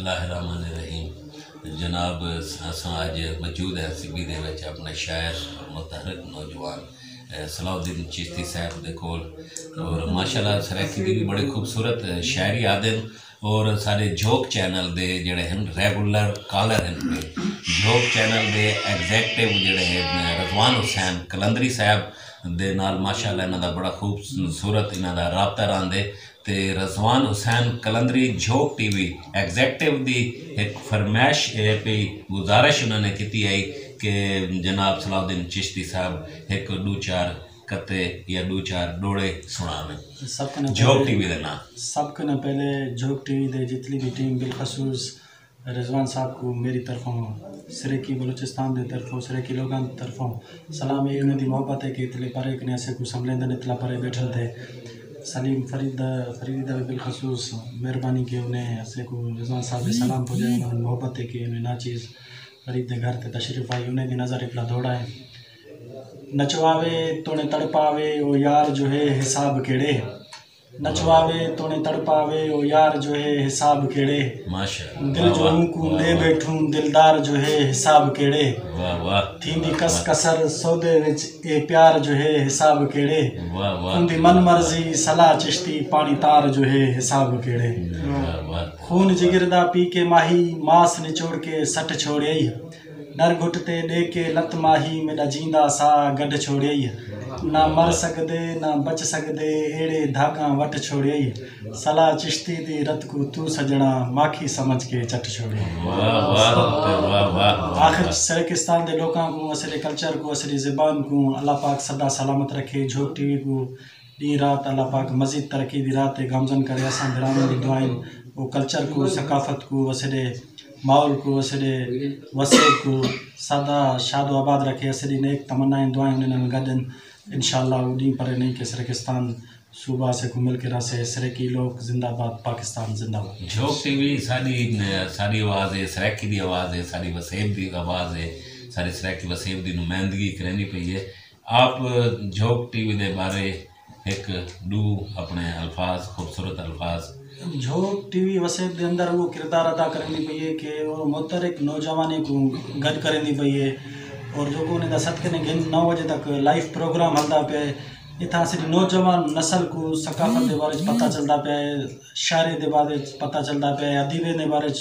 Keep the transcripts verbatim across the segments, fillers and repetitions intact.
اللہ الرحمن الرحیم۔ جناب، اساں اڄ موجود ہیں سبی دے وچ اپݨے شاعر اور متحرک نوجوان، اے، صلاح الدین چشتی صاحب دے کول۔ اور ماشاءاللہ سرائیکی دی بھی بڑی خوبصورت شاعری آدن، اور سارے جھوک چینل دے جڑے ہیں ریگولر کالر ہیں پہ۔ جھوک چینل دے ایگزیکٹو جڑے ہیں رضوان حسین قلندری صاحب دے نال ماشاءاللہ انہاں دا بڑا خوبصورت انہاں دا رابطہ راہندے۔ تے رضوان حسین قلندری جھوک ٹی وی ایگزیکٹو دی ہک فرمائش اے پئی، گزارش انہاں نے کیتی ہئی کہ جناب صلاح الدین چشتی صاحب ہک ݙو چار قطعے یا ݙو چار ݙوہڑے سݨاون۔ سب کنوں جھوک پہلے ٹی وی دے ناں۔ سب کنوں پہلے جھوک ٹی وی دے جتلی بھی ٹیم، بالخصوص رضوان صاحب کوں میری طرفوں، سرائیکی بلوچستان دے طرفوں، سرائیکی لوگاں دے طرفوں سلام اے۔ انہاں دی محبت ہے کہ اتلے پرے کنے اسے کوں سنبھلیندن، اتلا پرے بیٹھن تے سلیم فرید دا، فریدی دا بھی بالخصوص مہربانی کہ انہیں اسے کوں رضوان صاحب دے سلام پہنچائے۔ انہاں دی محبت ہے کہ انہیں ناچیز فرید دے گھر تے تشریف آئی، انہیں دی نظر اتلا دوڑا ہے۔ نچواوے توڑے تڑپاوے او یار جو ہے حساب کیڑے۔ نچواوے توڑے تڑپاوے او یار جو ہے حساب کیڑے۔ ماشاءاللہ۔ دل جو ہوں کوں ݙے بیٹھوں دلدار جو ہے حساب کیڑے۔ واہ واہ۔ تھیندی کس کسر سودے وچ اے پیار جو ہے حساب کیڑے۔ واہ واہ۔ اوندی من مرضی صلاح چشتی پاݨی تار جو ہے حساب کیڑے۔ واہ واہ۔ خون جگر دا پی کے ماہی ماس نچوڑ کے سٹ چھوڑیئی۔ ݙر گھٹ تے ݙے کے لت ماہی میݙا جیندا ساہ گڈھ چھوڑیئی۔ نہ مر سڳدے نہ بچ سڳدے ایڑے دھاڳاں وٹ چھوڑیئی۔ صلاح چشتی دی رت کوں توں سڄݨا ماکھی سمجھ کے چٹ چھوڑیئی۔ واہ واہ واہ واہ۔ آخر سرائیکستان دے لوکاں کوں، اساݙے کلچر کوں، اساݙی زبان کوں اللہ پاک سدا سلامت رکھے۔ جھوک ٹی وی کوں ݙینہہ رات اللہ پاک مزید ترقی دی راہ تے گامزن کرے۔ اساں بھراواں دی دعائیں او کلچر کوں، ثقافت کوں، اساݙے ماحول کوں، اساݙے وسیب کوں سدا شاد و آباد رکھے۔ اساݙی نیک تمنائیں دعائیں انہاں نال گݙ ہن۔ انشاءاللہ او ݙینہہ پرے نہیں کہ سرائیکستان صوبہ اسے کوں مل کے رہسے۔ سرائیکی لوک زندہ باد، پاکستان زندہ باد۔ جھوک ٹی وی ساݙی، ساݙی آواز ہے، سرائیکی دی آواز ہے، ساݙی وسیب دی آواز ہے، ساݙی سرائیکی وسیب دی نمائندگی کریندی پئی ہے۔ آپ جھوک ٹی وی دے بارے ہک ݙو اپݨے الفاظ، خوبصورت الفاظ۔ جھوک ٹی وی وسیب دے اندر وہ کردار ادا کریندی پئی ہے کہ وہ متحرک نوجوانیں کوں گݙ کریندی پئی ہے، اور جو کہ انہیں دا صدقے نے گھن نو بجے تک لائیو پروگرام ہلدا پیا ہے۔ اتھاں اساݙی نوجوان نسل کوں ثقافت دے بارے وچ پتہ چلدا پیا ہے، شاعری دے بارے وچ پتہ چلدا پیا ہے، ادیبیں دے بارے وچ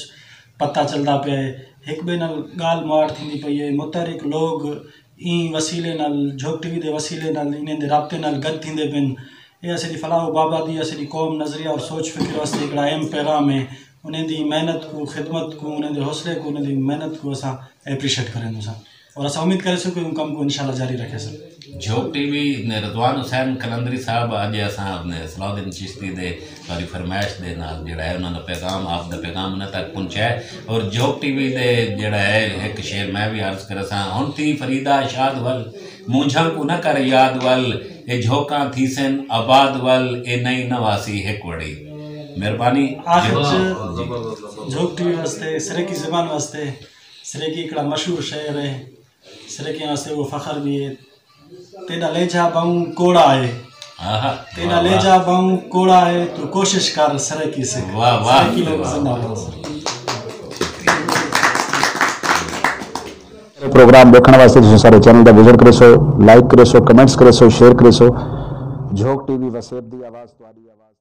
پتہ چلدا پیا ہے، ہک ٻئے نال ڳالھ مہاڑ تھیندی پئی ہے۔ متحرک لوگ ایں وسیلے نال، جھوک ٹی وی دے وسیلے نال، انہیں دے رابطے نال گݙ تھیندے پن۔ اے اساݙی فلاح و بابا دی، اساݙی قوم نظریہ اور سوچ فکر واسطے ہکڑا اہم پیغام ہے۔ انہیں دی محنت کوں، خدمت کوں، انہیں دے حوصلے کوں، انہیں دی محنت کوں اساں اپریشیٹ کریندوں ساں، اور اساں امید کریسوں کہ اوں کم کوں انشاءاللہ جاری رکھیسوں۔ جھوک ٹی وی نے رضوان حسین قلندری صاحب، اڄ اساں اپݨے صلاح الدین چشتی دے تہاݙی فرمائش دے نال جیڑھا ہے انہاں دا پیغام، آپ دا پیغام انہاں تک پہنچایا ہے۔ اور جھوک ٹی وی دے جیڑھا ہے ہک شعر میں بھی عرض کریساں، ہݨ تھی فریدا شاد ول، مونجھاں کوں نہ کر یاد ول، اے جھوکاں تھیسن آباد ول، اے نئیں نواسی ہک وڑی۔ مہربانی۔ آخر جھوک۔ چ جھوک ٹی وی واسطے، سرائیکی زبان واسطے، سرائیکی ہکڑا مشہور شعر ہے، سرائیکیاں واسطے وہ فخر بھی ہے۔ تیݙا لہجہ ٻہوں کوڑا ہے۔ آہا، تیݙا واہ، واہ۔ لہجہ ٻہوں کوڑا ہے، توں کوشش کر سرائیکی سکھ۔ واہ، واہ۔ سرائیکی لوگ زندہ باد۔ پروگرام ݙیکھݨ واسطے تساں سارے چینل دا وزٹ کریسو، لائک کریسو، کمنٹس کریسو، شیئر کریسو۔ جھوک ٹی وی وسیب دی آواز، تہاݙی آواز۔